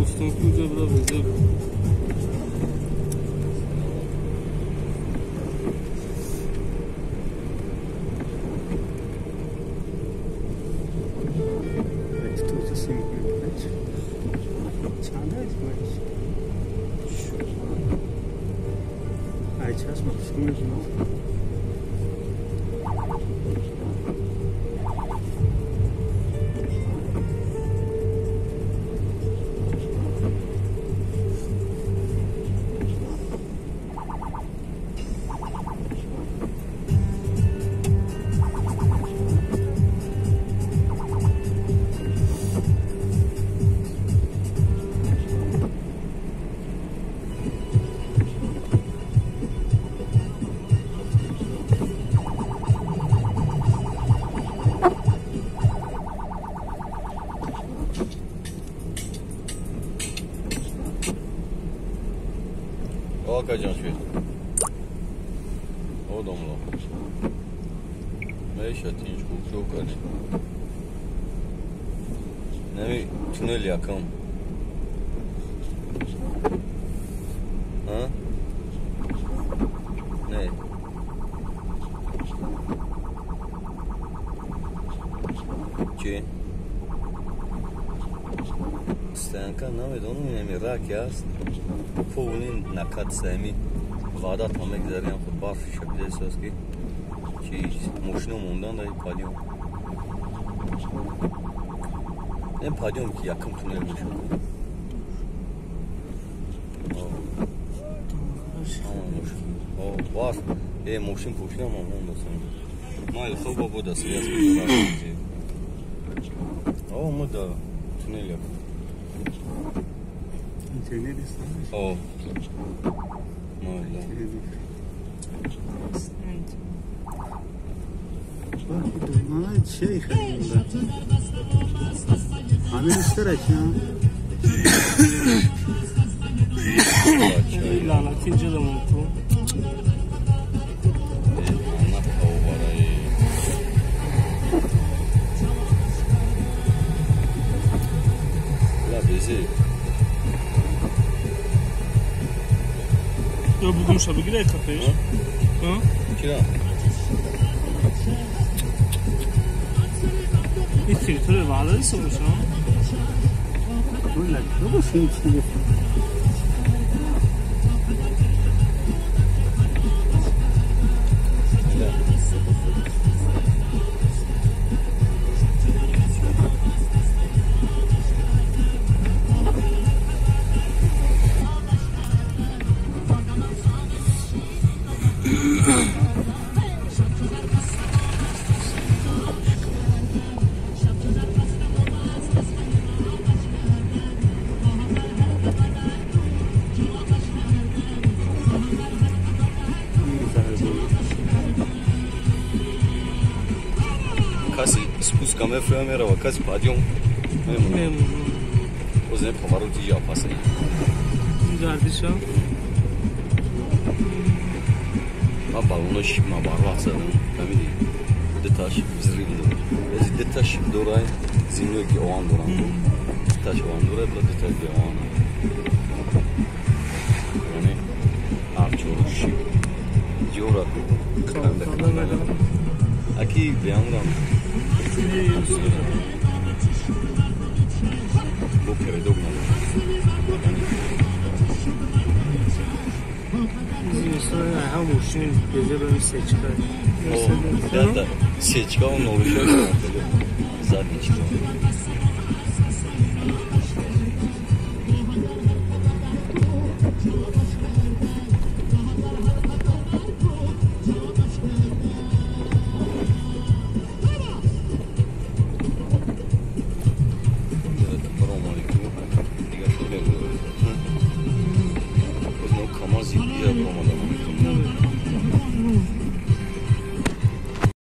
Гуфтам ки уҷа буда безеб. Акаҷон шуд. Одамло. Меша тинч хуб шо кардем. Нами туннел якам. А? Не. Чи? Стоянка намедонам, инами раки аст. Полный накат сами. Ваъда та мегзарем, худ барф шабидесост ки чи мошино мондан дар подъём. Ин подъём ки якум туннел мешуд. Барф, мошин пошина мондасам. Майли, хоб бо да связь мекунам. О, мо да туннел якум. Интернет аст? О. Майли. Ман чӣ харидам? Ҳамин иштарак, Лаънати инҷа дамон ку. Ё бугумша бигирай капеш. Чира? Ин территория ваъда ҳисоб мешавад? Каси спуска мефроя мерава, каси подъём мемонад. Боз ин повороти ҷа паса. Гардиша. Ман баллоно шиб ма барвақт задам, фаҳмидӣ? Дуташ взрыв дод. Эзи дута шиб дорай, зимное ки оҳан дорам. Дуташ оҳан дорай, бла дуташ беоҳан. Яъне ҳар чору шиб. Ҷора ку. Аки беамрам. Бо передок надошт. Ҳам мошини безебами сечка. Сечка он норушай задний чизо.